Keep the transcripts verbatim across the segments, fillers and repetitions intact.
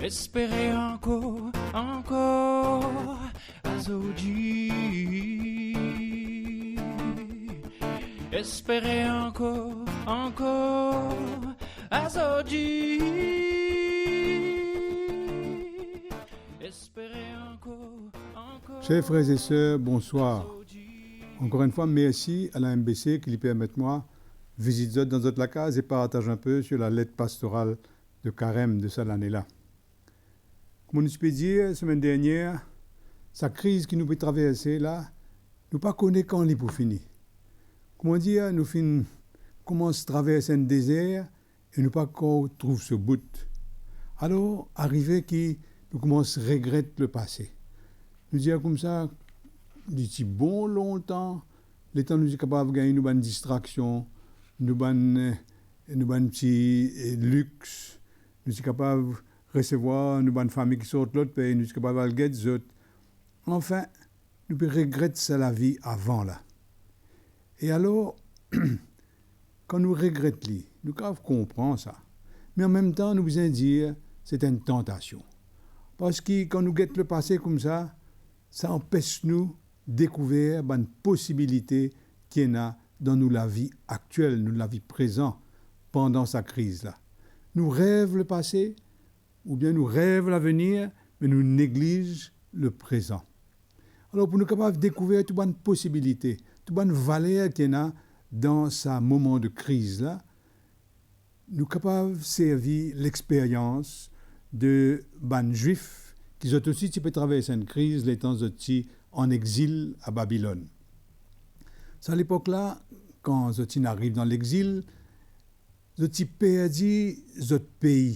Espere ankor, ankor, azordi. Espere ankor, ankor, azordi. Espere ankor, ankor. Chers frères et sœurs, bonsoir. Encore une fois, merci à la M B C ki li permet mwa vizit zot dan zot lakaz e partaz inpe sur la lettre pastorale de Karem de sa lane la. Kouma nou ti pe dir semenn dernier, sa kriz ki nou pe traverse la, nou pa kone kan li pou fini. Kouma dir, nou finn koumans traverse enn dezer e nou pa ankor trouv so bout. Alor, arive ki nou koumans regret lepase. Nou dir koumsa, li ti bon lontan, letan nou ti kapav gagn nou bann distraksion, nou bann, eh, nou bann ti, eh, lix, nou ti kapav resevwar nou bann fami ki sort lot pei, nou ti kapav al get zot. Anfin, nou pe regret sa lavi avan la. E alor, kan nou regret li, nou kapav konpran sa. Me anmemtan, nou bizin dir, se enn tantasion. Parski kan nou get lepase koumsa, sa anpes nou dekouver bann posibilite ki ena dan nou lavi aktiel, nou lavi prezan, pandan sa kriz la. Nou rev lepase, oubien nou rev lavenir, me nou negliz leprezan. Alor, pou nou kapav dekouver tou bann posibilite, tou bann valer ki ena dan sa moman de kriz la, nou kapav servi lexperyans de bann Zwif ki zot osi ti pe travers enn kriz letan zot ti an exil a Babilonn. Sa lepok la, kan zot ti ariv dan lexil, zot ti perdi zot pei.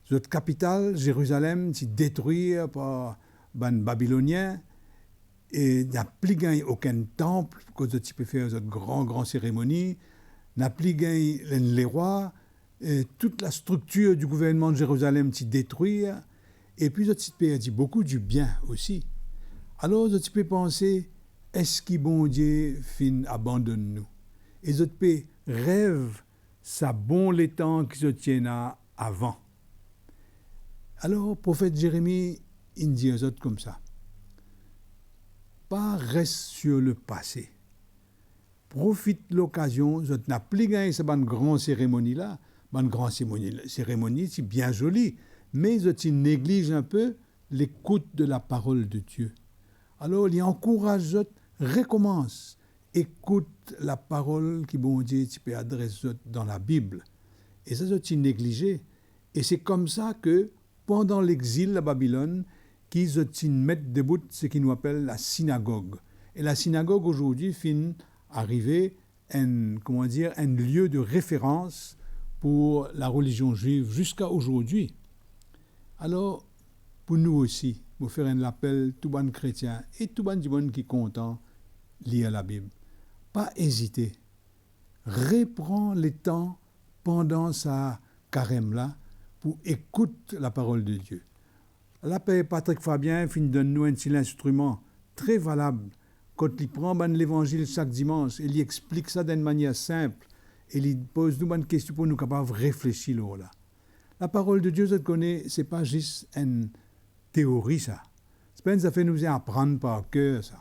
Zot kapital, Zerizalem, ti detrir par bann Babilonien, e napa pli gagn okenn tanp kot zot ti pe fer zot gran, gran seremoni, napa pli gagn enn lerwa, e tou lastriktir di gouvernman Zerizalem ti detrir, epi zot ti perdi boukou dibien osi. Alor, zot ti pe panse, eski Bondie finn abandonn nou? E zot pe rev sa bon letan ki zot ti ena avan. Alor, profet Zeremi inn dir zot koumsa, pa res sur lepase. Profit lokazion, zot napa pli gagn sa bann gran seremoni la. Bann gran seremoni, seremoni ti bien zoli, me zot ti negliz inpe l'écoute de la parole de Dieu. Alor, li ankouraz zot, rekoumans ekout laparol ki Bondie ti pe adres zot dan Labib. E sa, zot ti neglize. E se koumsa ke, pandan lexil a Babilonn, ki zot ti met debout seki nou apel lasinagog. E lasinagog, azordi, finn arive enn, kouma dir, enn lie de referans pou larelizion zwiv ziska azordi. Alor, pou nou osi, mo fer enn lapel tou bann kretien e tou bann dimoun ki kontan lir Labib. Pa ezite. Repran letan pandan sa karem la pou ekout laparol de Die. La, Per Patrick Fabien finn donn nou enn ti linstriman tre valab, kot li pran bann Levanzil sak dimans e li explik sa dan enn manier sinp, e li poz nou bann kestion pou nou kapav reflesi lor la. Laparol de Die, zot kone, se pa zis enn teori sa. Se pa enn zafer nou bizin aprann par ker sa.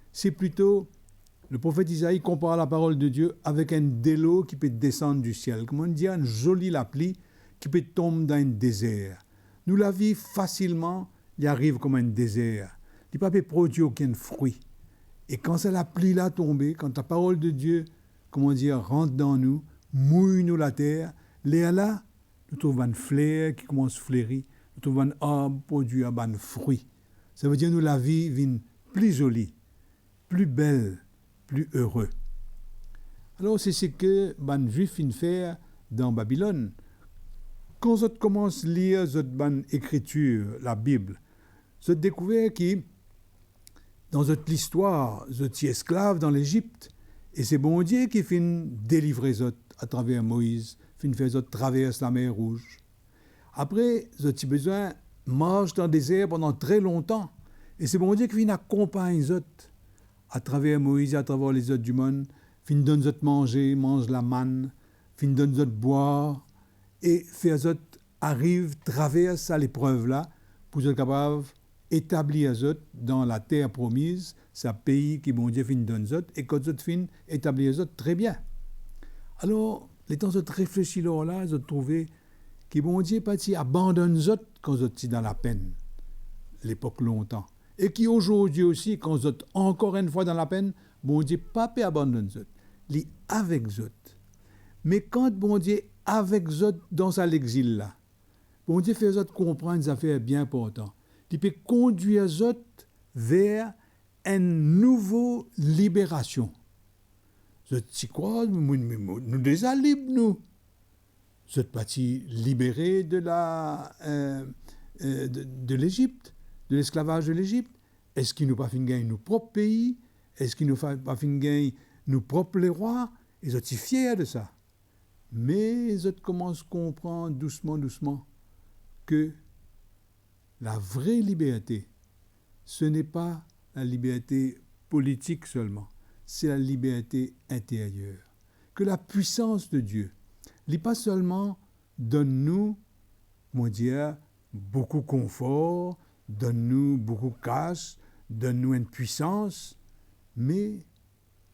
Se plito, leprofet Izai konpar laparol de Die avek enn delo ki pe desann disiel, kouma dir, enn zoli lapli ki pe tom dan enn dezer. Nou lavi, fasilman, li ariv kouma enn dezer. Li pa pe prodwir okenn fri. E kan sa lapli la tonbe, kan laparol de Die, kouma dir, rant dan nou, mouy nou later, lerla, nou trouv bann fler ki koumans fleri, nou trouv bann arb prodwir bann fri. Savedir nou lavi vinn pli zoli, pli bel, pli ere. Alor, se seki bann Zwif finn fer dan Babilonn. Kan zot koumans lir zot bann ekritir, Labib, zot dekouver ki dan zot listwar, zot ti esklav dan Lezip, e se Bondie ki finn delivre zot atraver Moiz, finn fer zot travers Lamer Rouz. Apre, zot ti bizin mars dan dezer pandan tre lontan, e se Bondie ki finn akonpagn zot atraver Moiz, atraver lezot dimoun, finn donn zot manze, manz lamann, finn donn zot bwar, e fer zot ariv travers sa leprev la, pou zot kapav etablir zot dan later promiz, sa pei ki Bondie finn donn zot, e kot zot finn etablir zot tre bien. Alor, letan zot reflesi lor la, zot trouve ki Bondie pa ti abandonn zot kan zot ti dan lapenn, lepok lontan. E ki azordi osi, kan zot ankor enn fwa dan lapenn, Bondie pa pe abandonn zot. Li avek zot. Me kan Bondie avek zot dan sa lexil la, Bondie fer zot konpran enn zafer bien inportan. Li pe kondwir zot ver enn nouvo liberasion. Zot ti krwar, nou, nou, nou, nou deza lib, nou. Zot pa ti libere de la, eh, eh, de, de Lezipt, de lesklavaz de Lezipt. Eski nou pa finn gagn nou prop pei? Eski nou fa-, pa finn gagn nou prop lerwa? E zot ti fier de sa. Me zot koumans konpran dousman, dousman, ke la vre liberte, ce n'est pas la liberté politique seulement, c'est la liberté intérieure. Que la puissance de Dieu, li pa selman donn nou, mo dir, boukou konfor, donn nou boukou kas, donn nou enn pwisans, me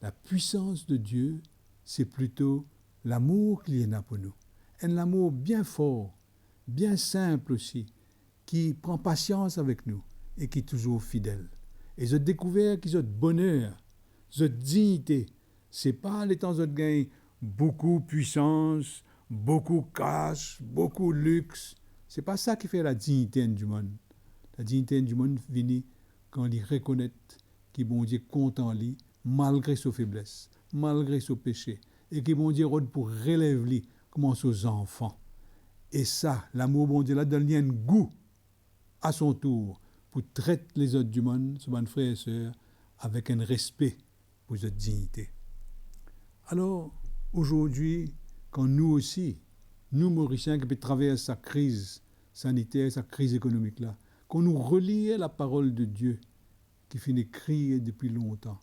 la puissance de Dieu, c'est plutôt lamour ki li ena pou nou. Enn lamour bien for, bien sinp osi, ki pran pasians avek nou e ki touzour fidel. E zot dekouver ki zot boner, zot dignite, se pa letan zot gagn boukou pwisans, boukou kas, boukou lix. Se pa sa ki fer ladignite enn dimoun. Ladignite enn dimoun vini kan li rekonet ki Bondie kontan li, malgre so febles, malgre so pese, e ki Bondie rod pou relev li kouma so zanfan. E sa, lamour Bondie la donn li enn gou, a son tour, pou tret lezot dimoun, so bann frer e ser, avek enn respe pou zot dignite. Alor, azordi, kan nou osi, nou Morisien ki pe travers sa kriz saniter, sa kriz ekonomik la, kan nou relir laparol de Die, ki finn ekrir depi lontan.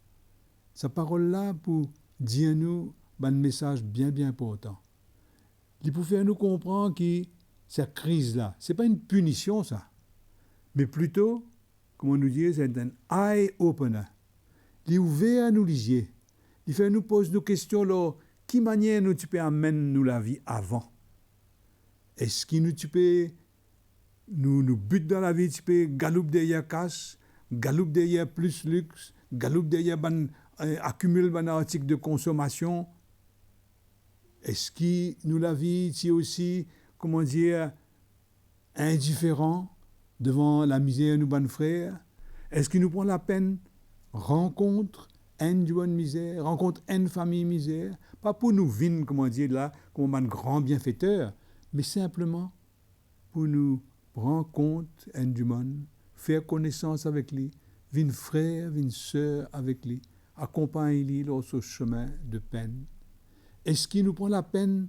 Sa parol la pou dir nou bann mesaz bien, bien inportan. Li pou fer nou konpran ki sa kriz la, se pa enn pinision sa, me plito, kouma nou dir, se enn eye opener. Li ouver nou lizie, li fer nou poz nou kestion lor ki manier nou ti pe amenn nou lavi avan. Eski nou ti pe, nou, nou bit dan lavi ti pe galoup deryer kas, galoup deryer plis lix, galoup deryer bann, eh, akimil bann artik de konsomasion? Eski nou lavi ti osi, kouma dir, indiferan devan lamizer nou bann frer? Eski nou pran lapenn rankont enn dimoun mizer, rankont enn fami mizer? Pa pou nou vinn, kouma dir la, kouma bann gran bienfeter, me sinpleman pou nou pran kont enn dimoun, fer konesans avek li, vinn frer, vinn ser avek li, akonpagn li lor so semin de penn. Eski nou pran lapenn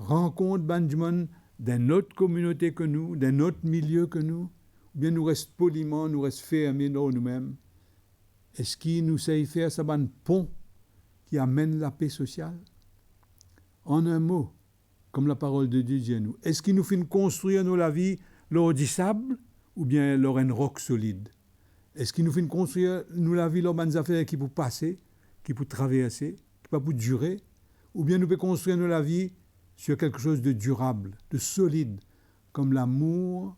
rankont bann dimoun dan enn lot kominote ke nou, dan enn lot milie ke nou, oubien nou res poliman, nou res ferme lor noumem? Eski nou sey fer sa bann pon ki amenn lape sosial? An enn mo, kouma laparol de Die dir nou, eski nou finn konstrir nou lavi lor disab oubien lor enn rok solid? Eski nou finn konstrir nou lavi lor bann zafer ki pou pase, ki pou traverse, ki pa pou dire, oubien nou pe konstrir nou lavi sur quelque chose de durable, de solide, kouma lamour,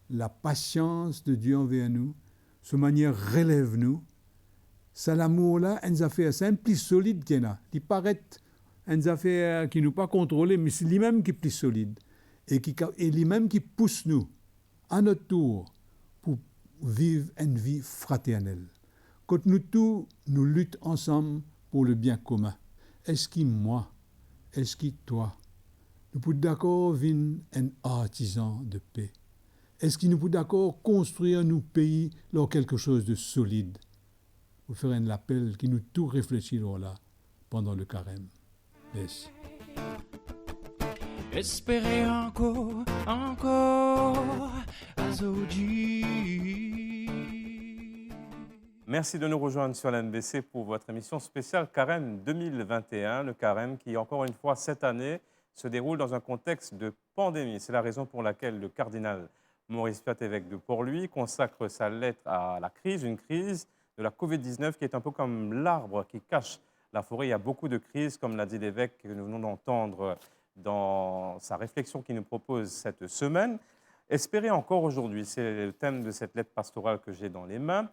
lapasians de Die anver nou, so manier relev nou? Sa lamour la, enn zafer, sa enn pli solid ki ena. Li paret enn zafer ki nou pa kontrole, me se limem ki pli solid e ki ka-, e limem ki pous nou, a not tour, pou viv enn vi fraternel, kot nou tou nou lit ansam pou le bien komin. Eski mwa, eski twa, nou pou dakor vinn enn artizan de pe? Eski nou pou dakor konstrir nou pei lor quelque chose de solide? Mo fer enn lapel ki nou tou reflesi lor la pandan le karem. Mersi. Espere ankor, ankor, azordi. Merci de nous rejoindre sur l'N B C pour votre émission spéciale Carême deux mille vingt et un, le Carême qui, encore une fois, cette année, se déroule dans un contexte de pandémie. C'est la raison pour laquelle le cardinal Maurice Piat, évêque de Port-Louis, consacre sa lettre à la crise, une crise de la covid dix-neuf qui est un peu comme l'arbre qui cache la forêt. Il y a beaucoup de crises, comme l'a dit l'évêque que nous venons d'entendre dans sa réflexion qu'il nous propose cette semaine. Espérer encore aujourd'hui, c'est le thème de cette lettre pastorale que j'ai dans les mains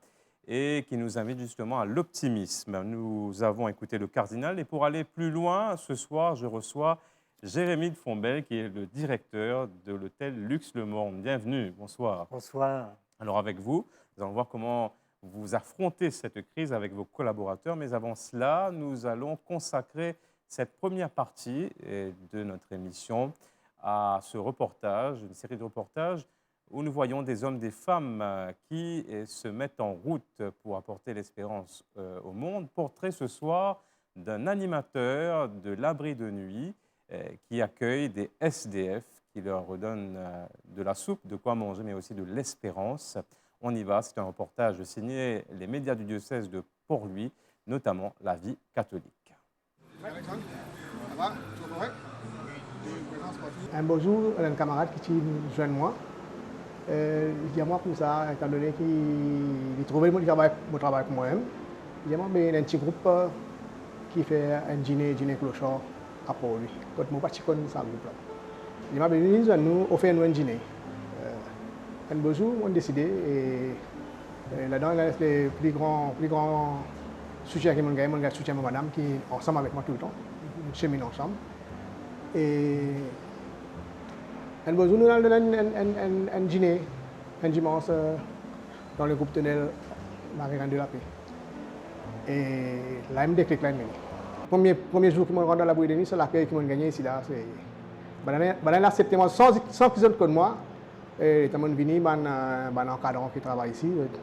et qui nous invite justement à l'optimisme. Nous avons écouté le cardinal et pour aller plus loin, ce soir, je reçois Jérémy de Fombelle, qui est le directeur de l'hôtel Luxe Le Morne. Bienvenue, bonsoir. Bonsoir. Alors avec vous, nous allons voir comment vous affrontez cette crise avec vos collaborateurs, mais avant cela, nous allons consacrer cette première partie, euh, de notre émission à ce reportage, une série de reportages où nous voyons des hommes, des femmes, euh, qui, euh, se mettent en route pour apporter l'espérance, euh, au monde. Portrait ce soir d'un animateur de l'abri de nuit, euh, qui accueille des S D F, qui leur redonne, euh, de la soupe, de quoi manger, mais aussi de l'espérance. On y va, c'est un reportage signé les médias du diocèse de Port-Louis, notamment La Vie catholique. Enn bon zour, enn kamarad ki ti zwenn mwa, eh, li dir mwa koumsa, etandone ki li trouve mo, li travay, mo travay pou mwa mem, li dir mwa, "Be, ena enn ti group, eh, ki fer enn dine, dine klosar a Port-Louis, kot mo pa ti konn sa group la." Li dir mwa, "Be, vini zwenn nou, ofer nou enn dine." Eh, enn bon zour, mo deside, e, e ladan, ena le pli gran, pli gran soutien ki mo gagn, mo gagn soutien mo madam ki ansam avek mwa toultan, nou seminn ansam. E enn bon zour, nou al donn enn, enn, enn, enn, enn dine, enn dimans, eh, dan le group tonel Marie Reine de la Paix. E la mem deklik la inn vini. Premie, premie zour ki mo rant dan labri de nwi, se lakey ki mo gagne isi la, se bann, bann la aksepte mwa san, san ki zot konn mwa. E letan mo vini, bann, eh, bann ankadran ki travay isi, zot,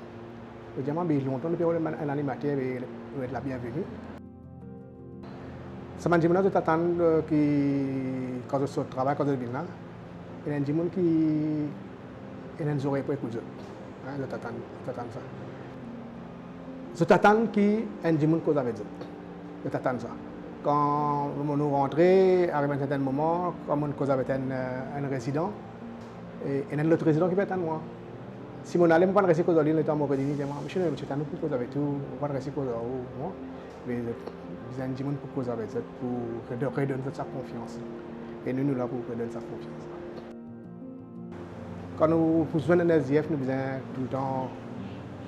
zot dir mwa, "Be, lontan nou pe rod enn, enn animater, be, ou et la bienveni." Sa bann dimoun la, zot atann, eh, ki kan zot sort travay, kan zot vinn la, ena enn dimoun ki ena enn zorey pou ekout zot. Hein, zot atann, zot atann sa. Zot atann ki enn dimoun koz avek zot. Zot atann sa. Kan nou rantre, ariv enn serten moman, kan mo koz avek enn, eh, enn rezidan, e ena enn lot rezidan ki pe atann mwa. Si mo ale, mo pa'nn resi koz ar li, letan mo revini, li dir mwa, "Misie, mo ti atann ou pou koz avek tou, mo pa'nn resi koz ar ou, non?" Me zot bizin enn dimoun pou koz avek zot, pou redon-, redonn zot sa konfians. E nou, nou la pou redonn sa konfians. Kan nou pou zwenn enn S D F, nou bizin toultan,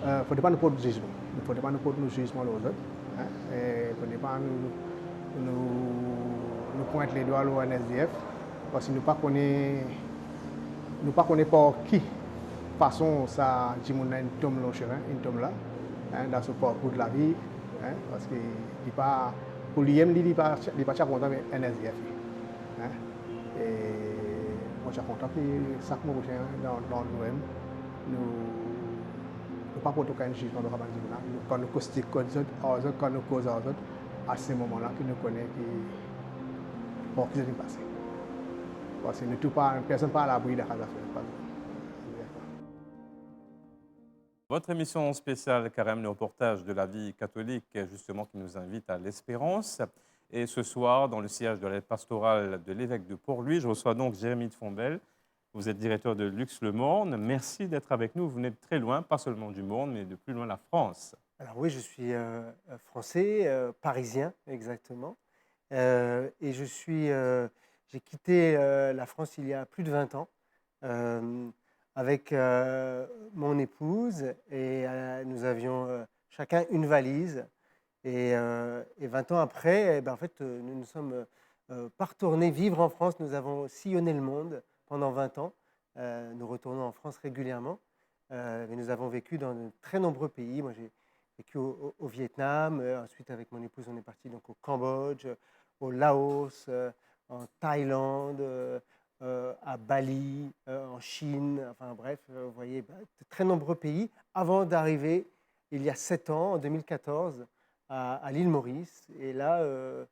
eh, fode pa nou port zizman. Fode pa nou port nou zizman lor zot, hein. E fode pa nou, nou, nou pwint ledwa lor enn S D F, parski nou pa kone, nou pa kone par ki fason sa dimoun la inn tom lor semin, inn tom la, hein, dan so parkour de lavi, hein, parski li pa, pou li mem, li, li pa, li pa ti a kontan avek enn S D F, hein. E mo ti a kontan ki sak mo prosin dan, dan nou mem, nou, nou pa port okenn zizman lor sa bann dimoun la. Nou, kan nou koz, koz zot, ar zot, kan nou koz ar zot, a se moman la ki nou kone ki, bon, ki zot inn pase. Parski nou tou pa, personn pa alabri dan sa zafer, pa. Votre émission spéciale Carême, le reportage de la vie catholique, justement, qui nous invite à l'espérance. Et ce soir, dans le sillage de la lettre pastorale de l'évêque de Port-Louis, je reçois donc Jérémy de Fombelle. Vous êtes directeur de Luxe Le Morne. Merci d'être avec nous. Vous venez de très loin, pas seulement du Morne, mais de plus loin, la France. Alors oui, je suis, euh, euh, français, euh, parisien, exactement. Euh, et je suis, euh, j'ai quitté, euh, la France il y a plus de vingt ans, euh, avec, euh, mon épouse, et, euh, nous avions, euh, chacun une valise. Et, euh, et vingt ans après, eh ben, en fait, euh, nous ne sommes, euh, pas retournés vivre en France. Nous avons sillonné le monde pendant vingt ans. Euh, nous retournons en France régulièrement. Euh, mais nous avons vécu dans de très nombreux pays. Moi, j'ai vécu au, au, au Vietnam. Euh, ensuite, avec mon épouse, on est parti donc au Cambodge, au Laos, euh, en Thaïlande, euh, euh, à Bali, euh, en Chine. Enfin bref, euh, vous voyez, bah, de très nombreux pays avant d'arriver, il y a sept ans, en deux mille quatorze, à, à l'île Maurice. Et là, euh,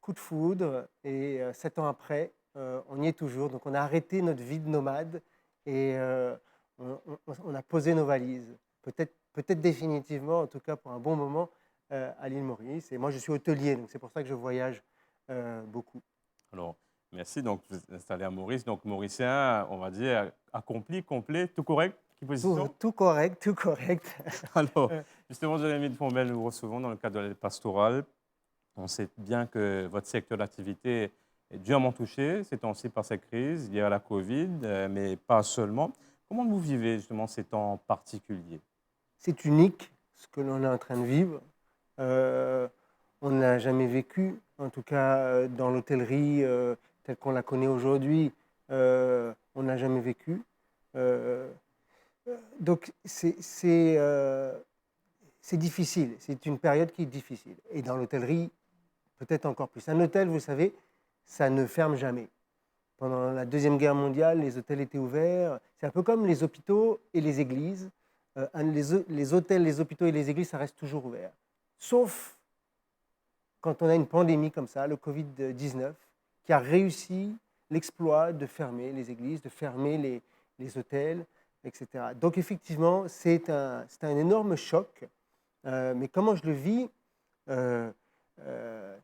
coup de foudre. Et, euh, sept ans après, euh, on y est toujours. Donc, on a arrêté notre vie de nomade et, euh, on, on, on a posé nos valises. Peut-être, peut-être définitivement, en tout cas pour un bon moment, euh, à l'île Maurice. Et moi, je suis hôtelier, donc c'est pour ça que je voyage, euh, beaucoup. Alors, Merci. Donc, vous êtes installé à Maurice. Donc, Mauricien, on va dire, accompli, complet, tout correct. Qui position ? Tout, tout correct, tout correct. Alors, justement, Jérémy Fonbelle, nous vous recevons dans le cadre de l'aide pastorale. On sait bien que votre secteur d'activité est durement touché ces temps-ci par cette crise, liée à la covid, euh, mais pas seulement. Comment vous vivez justement ces temps particuliers ? C'est unique ce que l'on est en train de vivre. Euh, on n'a jamais vécu, en tout cas euh, dans l'hôtellerie euh, telle qu'on la connaît aujourd'hui, euh, on n'a jamais vécu. Euh, donc c'est c'est, euh, c'est difficile, c'est une période qui est difficile. Et dans l'hôtellerie, peut-être encore plus. Un hôtel, vous savez, ça ne ferme jamais. Pendant la Deuxième Guerre mondiale, les hôtels étaient ouverts. C'est un peu comme les hôpitaux et les églises. Euh, un- les, hô- les hôtels, les hôpitaux et les églises, ça reste toujours ouvert. Sauf quand on a une pandémie comme ça, le covid dix-neuf, qui a réussi l'exploit de fermer les églises, de fermer les, les hôtels, et cetera. Donc effectivement, c'est un, c'est un énorme choc. Euh, mais comment je le vis ? Euh, euh,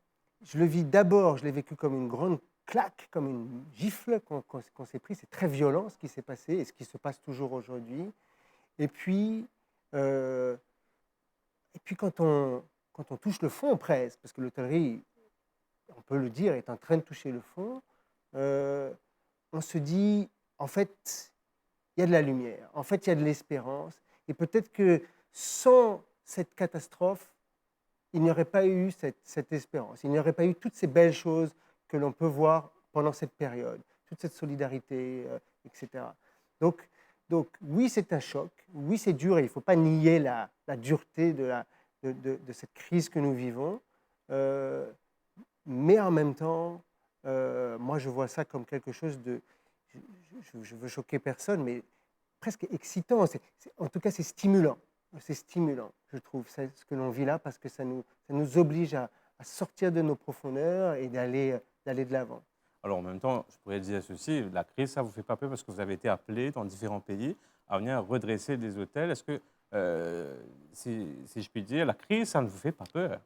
je le vis d'abord, je l'ai vécu comme une grande claque, comme une gifle qu'on qu'on- qu'on s'est pris. C'est très violent ce qui s'est passé et ce qui se passe toujours aujourd'hui. Et puis, euh, et puis quand on, quand on touche le fond presque, parce que l'hôtellerie, on peut le dire, est en train de toucher le fond, euh, on se dit, en fait, il y a de la lumière, en fait, il y a de l'espérance. Et peut-être que sans cette catastrophe, il n'y aurait pas eu cette, cette espérance, il n'y aurait pas eu toutes ces belles choses que l'on peut voir pendant cette période, toute cette solidarité, euh, et cetera. Donc, donc oui, c'est un choc, oui, c'est dur et il ne faut pas nier la, la dureté de, la, de, de- de cette crise que nous vivons. Euh, mais en même temps, euh, moi, je vois ça comme quelque chose de, je ne veux choquer personne, mais presque excitant. C'est- c'est- en tout cas, c'est stimulant. C'est stimulant, je trouve, c'est ce que l'on vit là, parce que ça nous, ça nous oblige à, à sortir de nos profondeurs et d'aller d'aller de l'avant. Alors en même temps, je pourrais dire ceci, la crise, ça vous fait pas peur parce que vous avez été appelé dans différents pays à venir redresser des hôtels. Est-ce que, euh, si, si je puis dire, la crise, ça ne vous fait pas peur ?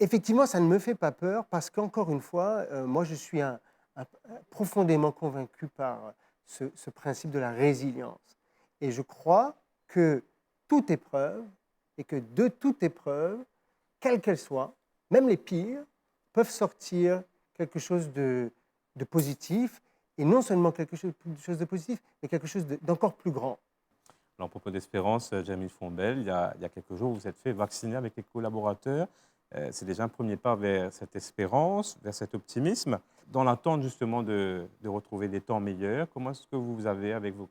Effectivement, ça ne me fait pas peur parce qu'encore une fois, euh, moi je suis un- un- profondément convaincu par ce, ce principe de la résilience. Et je crois que toute épreuve, et que de toute épreuve, quelle qu'elle soit, même les pires, peuvent sortir quelque chose de, de positif, et non seulement quelque chose, chose de positif, mais quelque chose de- d'encore plus grand. Alors, à propos d'espérance, euh, Jérémy Fonbelle, il y a, il y a quelques jours, vous vous êtes fait vacciner avec les collaborateurs. Euh, c'est déjà un premier pas vers cette espérance, vers cet optimisme. Dans l'attente justement de, de retrouver des temps meilleurs, comment est-ce que vous avez, avec vos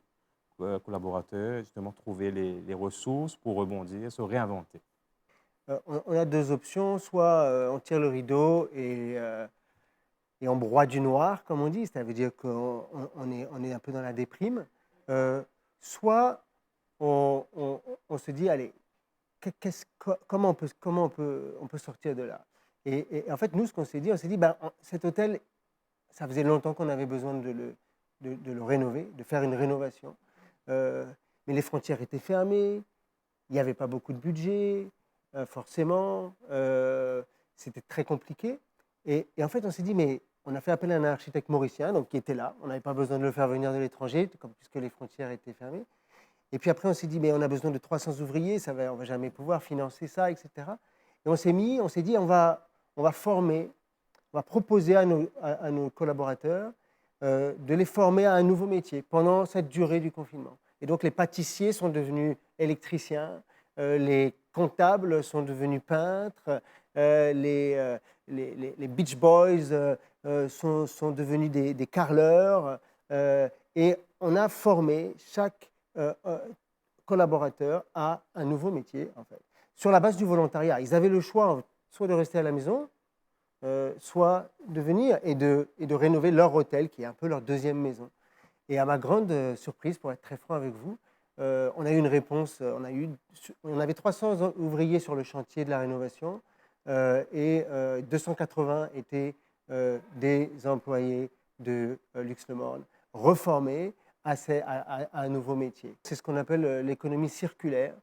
euh, collaborateurs, justement trouver les, les ressources pour rebondir, se réinventer ? Euh, on, on a deux options, soit euh, on tire le rideau et, euh, et on broie du noir, comme on dit, c'est-à-dire qu'on on- on est, on est un peu dans la déprime, euh, soit on, on- on se dit, allez, que- qu'est-ce- co- comment, on peut, comment on, peut, on peut sortir de là ? Et, et en fait, nous, ce qu'on s'est dit, on s'est dit, ben, on- cet hôtel, ça faisait longtemps qu'on avait besoin de le, de, de le rénover, de faire une rénovation. Euh, mais les frontières étaient fermées, il n'y avait pas beaucoup de budget, euh, forcément, euh, c'était très compliqué. Et, et en fait, on s'est dit, mais on a fait appel à un architecte mauricien, donc qui était là, on n'avait pas besoin de le faire venir de l'étranger, comme- puisque les frontières étaient fermées. Et puis après, on s'est dit, mais on a besoin de trois cents ouvriers, ça va, on va jamais pouvoir financer ça, et cetera. Et on s'est mis, on s'est dit, on va, on va former, on va proposer à nos, à, à nos collaborateurs euh, de les former à un nouveau métier pendant cette durée du confinement. Et donc les pâtissiers sont devenus électriciens, euh, les comptables sont devenus peintres, euh, les, euh, les, les- les beach boys euh, euh, sont, sont devenus des, des carreleurs. Euh, et on a formé chaque euh, euh, collaborateur à un nouveau métier, en fait, sur la base du volontariat. Ils avaient le choix soit de rester à la maison, euh, soit de venir et de, et de rénover leur hôtel, qui est un peu leur deuxième maison. Et à ma grande euh, surprise, pour être très franc avec vous, euh, on a eu une réponse, euh, on, a eu, on avait trois cents ouvriers sur le chantier de la rénovation euh, et euh, deux cent quatre-vingts étaient euh, des employés de euh, Lux Le Morne, reformés à, ces- à- à- à un nouveau métier. C'est ce qu'on appelle euh, l'économie circulaire.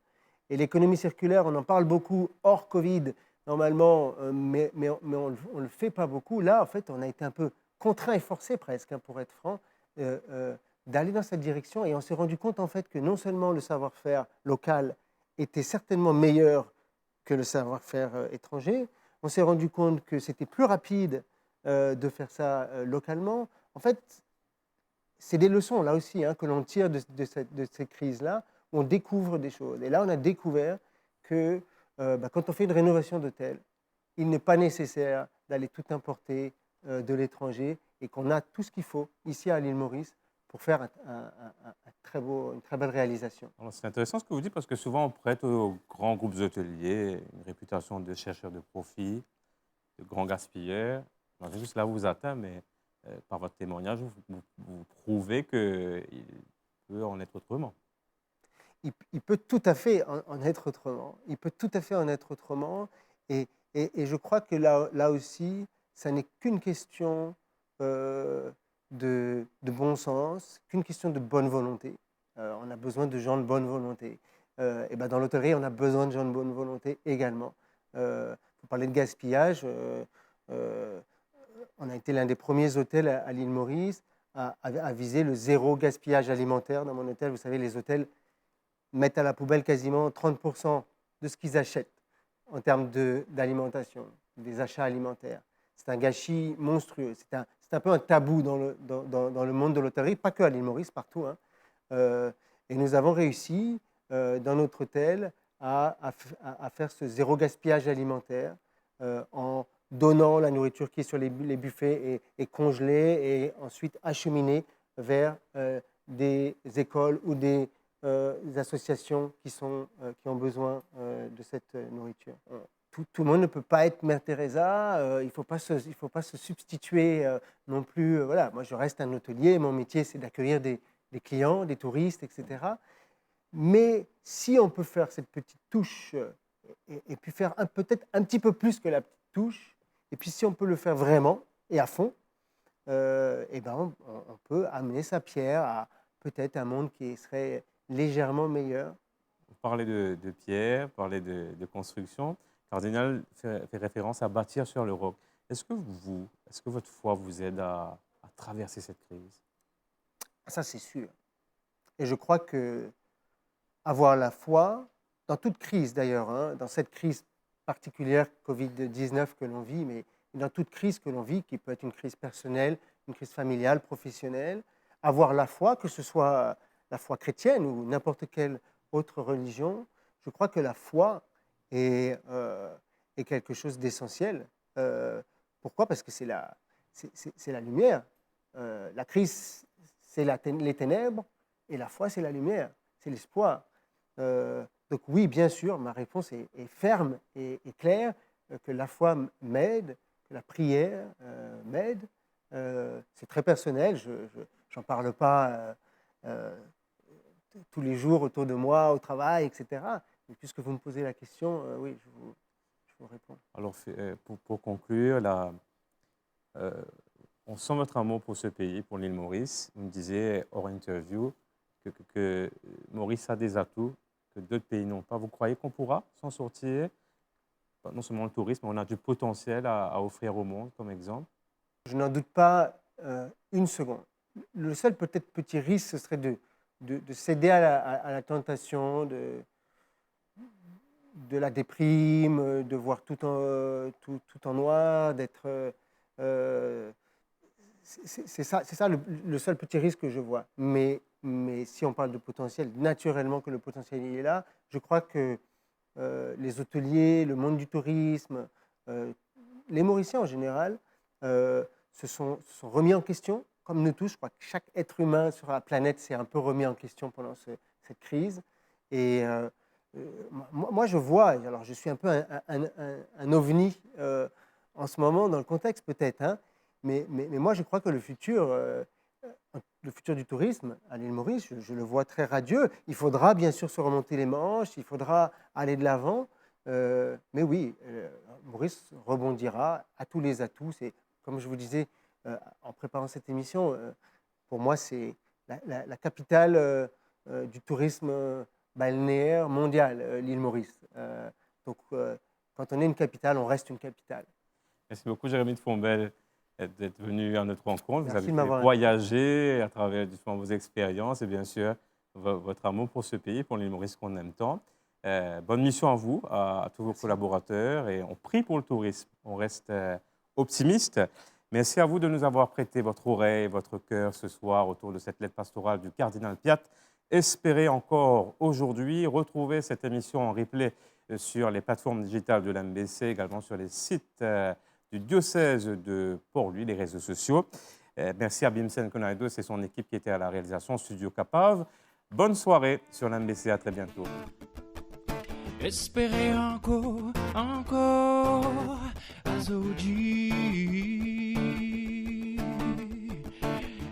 Et l'économie circulaire, on en parle beaucoup hors covid, normalement, euh, mais, mais, mais on ne le fait pas beaucoup. Là, en fait, on a été un peu contraint et forcé presque, hein, pour être franc, euh, euh, d'aller dans cette direction. Et on s'est rendu compte, en fait, que non seulement le savoir-faire local était certainement meilleur que le savoir-faire, euh, étranger, on s'est rendu compte que c'était plus rapide, euh, de faire ça, euh, localement. En fait, c'est des leçons, là aussi, hein, que l'on tire de, de cette, de cette crise-là, où on découvre des choses. Et là, on a découvert que, euh, bah, quand on fait une rénovation d'hôtel, il n'est pas nécessaire d'aller tout importer, euh, de l'étranger et qu'on a tout ce qu'il faut ici à l'île Maurice pour faire un, un- un- un- un très beau, une très belle réalisation. Alors, c'est intéressant ce que vous dites parce que souvent on prête aux grands groupes hôteliers une réputation de chercheurs de profit, de grands gaspilleurs. Malgré tout cela vous atteint, mais euh, par votre témoignage, vous, vous- vous prouvez qu'il peut en être autrement. Il, il peut tout à fait en, en être autrement. Il peut tout à fait en être autrement. Et, et- et je crois que là, là aussi, ça n'est qu'une question, euh, de, de bon sens, qu'une question de bonne volonté. Euh, on a besoin de gens de bonne volonté. Euh, et ben dans l'hôtellerie, on a besoin de gens de bonne volonté également. Euh, pour parler de gaspillage, euh, euh, on a été l'un des premiers hôtels à, à l'île Maurice à, à- à viser le zéro gaspillage alimentaire dans mon hôtel. Vous savez, les hôtels mettent à la poubelle quasiment trente pour cent de ce qu'ils achètent en termes de- d'alimentation, des achats alimentaires. C'est un gâchis monstrueux. C'est un, c'est un peu un tabou dans le, dans- dans- dans le monde de l'hôtellerie, pas que à l'île Maurice, partout, hein. Euh, et nous avons réussi, euh, dans notre hôtel, à, à f- à- à faire ce zéro gaspillage alimentaire, euh, en donnant la nourriture qui est sur les, bu- les buffets et, et congelée et ensuite acheminée vers, euh, des écoles ou des, euh, associations qui, sont, euh, qui ont besoin, euh, de cette, euh, nourriture. Euh, tout, tout le monde ne peut pas être Mère Teresa, euh, il ne faut pas se, il faut pas se substituer, euh, non plus. Euh, voilà, moi je reste un hôtelier, mon métier c'est d'accueillir des, des clients, des touristes, et cetera. Mais si on peut faire cette petite touche, euh, et, et puis faire un- peut-être un petit peu plus que la petite touche, et puis si on peut le faire vraiment et à fond, euh, eh ben on, on peut amener sa pierre à peut-être un monde qui serait légèrement meilleur. Vous parlez de, de pierre, vous parlez de, de construction. Cardinal fait, fait référence à bâtir sur le roc. Est-ce que vous, est-ce que votre foi vous aide à, à traverser cette crise ? Ça, c'est sûr. Et je crois que avoir la foi, dans toute crise d'ailleurs, hein, dans cette crise particulière covid dix-neuf que l'on vit, mais dans toute crise que l'on vit, qui peut être une crise personnelle, une crise familiale, professionnelle, avoir la foi, que ce soit la foi chrétienne ou n'importe quelle autre religion, je crois que la foi est, euh, est quelque chose d'essentiel. Euh, pourquoi ? Parce que c'est la, c'est- c'est- c'est la lumière. Euh, la crise, c'est la tén- les ténèbres, et la foi, c'est la lumière, c'est l'espoir. Euh, donc oui, bien sûr, ma réponse est, est ferme et, et claire, euh, que la foi m- m'aide, que la prière, euh, m'aide. Euh, c'est très personnel, je n'en parle pas, euh, euh, tous les jours autour de moi, au travail, et cetera. Mais puisque vous me posez la question, euh, oui, je vous, je vous réponds. Alors, fi- euh, pour, pour conclure, là, euh, on sent votre amour pour ce pays, pour l'île Maurice. Vous me disiez hors interview que, que- que Maurice a des atouts que d'autres pays n'ont pas. Vous croyez qu'on pourra s'en sortir ? Non seulement le tourisme, mais on a du potentiel à, à offrir au monde comme exemple. Je n'en doute pas, euh, une seconde. Le seul peut-être petit risque, ce serait de, de- de céder à la, à- à la tentation de, de la déprime, de voir tout en, tout, tout en noir, d'être, euh, euh, c'est c'est ça, c'est ça le, le seul petit risque que je vois. Mais, mais si on parle de potentiel, naturellement que le potentiel il est là. Je crois que, euh, les hôteliers, le monde du tourisme, euh, les Mauriciens en général, euh, se sont, se sont remis en question, comme nous tous. Je crois que chaque être humain sur la planète s'est un peu remis en question pendant ce- cette crise. Et, euh, euh, moi, moi, je vois, alors je suis un peu un, un- un- un ovni, euh, en ce moment dans le contexte peut-être, hein, mais, mais- mais moi je crois que le futur, euh, le futur du tourisme à l'île Maurice, je, je le vois très radieux. Il faudra bien sûr se remonter les manches, il faudra aller de l'avant. Euh, mais oui, euh, Maurice rebondira, a tous les atouts. C'est, comme je vous disais, euh, en préparant cette émission, euh, pour moi c'est la, la- la capitale, euh, euh, du tourisme, euh, balnéaire mondial, euh, l'île Maurice. Euh, donc, euh, quand on est une capitale, on reste une capitale. Merci beaucoup, Jérémy de Fombelle. d'être venu à notre rencontre. Vous Merci de avez m'avoir voyagé à travers justement vos expériences et bien sûr vo- votre amour pour ce pays, pour l'île Maurice qu'on aime tant. Euh, bonne mission à vous, à, à tous vos collaborateurs et on prie pour le tourisme. On reste euh, optimiste. Merci à vous de nous avoir prêté votre oreille, votre cœur ce soir autour de cette lettre pastorale du cardinal Piat. Espérez encore aujourd'hui. Retrouvez cette émission en replay euh, sur les plateformes digitales de l'M B C, également sur les sites euh, du diocèse de Port-Louis, les réseaux sociaux. Euh, merci à Bimsen Konaidos et son équipe qui était à la réalisation, Studio Capav. Bonne soirée sur l'M B C, à très bientôt. Espere ankor, ankor, azordi.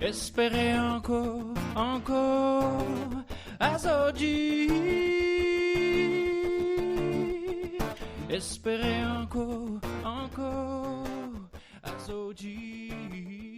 Espere ankor, ankor, azordi. Espere ankor, ankor, azordi.